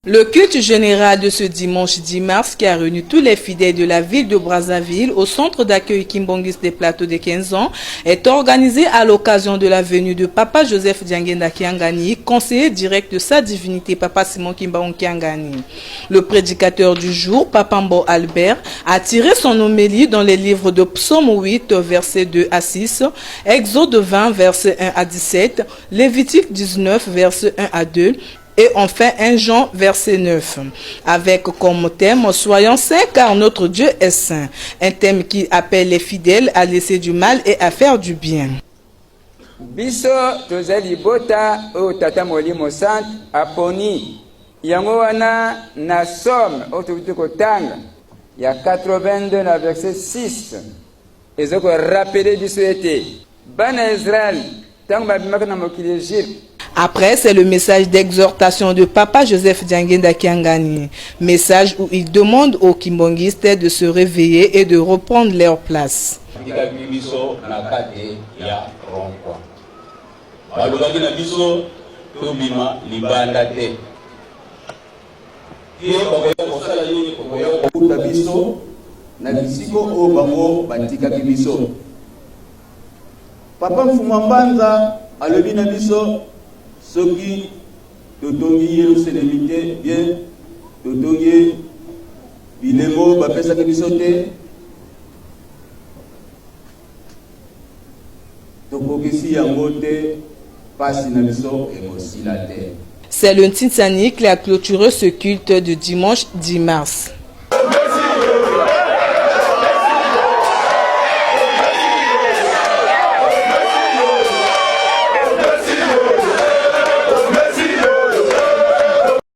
Le culte général de ce dimanche 10 mars qui a réuni tous les fidèles de la ville de Brazzaville au centre d'accueil Kimbanguiste des plateaux de 15 ans est organisé à l'occasion de la venue de Papa Joseph Diangienda Kiangani, conseiller direct de sa divinité Papa Simon Kimbangu Kiangani. Le prédicateur du jour, Papa Mbo Albert, a tiré son homélie dans les livres de Psaume 8, versets 2 à 6, Exode 20, versets 1 à 17, Lévitique 19, versets 1 à 2, et enfin 1 Jean verset 9, avec comme thème Soyons saints car notre Dieu est saint, un thème qui appelle les fidèles à laisser du mal et à faire du bien. Biso tozali libota oyo Tata Molimo Santu aponi. Yango wana na Psaume oyo touti kotanga ya 82 na verset 6 eza ko rappeler biso ete bana ya Israël ntango babimaki na mokili Egypte. Après, c'est le message d'exhortation de Papa Joseph Diangienda Kiangani. Message où il demande aux kimbanguistes de se réveiller et de reprendre leur place. Batikaki biso na kati ya rond-point. Balobaki na biso tobima libanda te. Ye bakoya kosala nini? Kokoya kokuta biso na bisiko oyo bango batikaki biso. Papa Mfumu Mbanza alobi na biso soki totongi Yelusalemi te bien totongi bilembo bapesaki biso te tokokisi yango te pasi na biso ekosila te. C'est le Ntinsani qui a clôturé ce culte de dimanche 10 mars.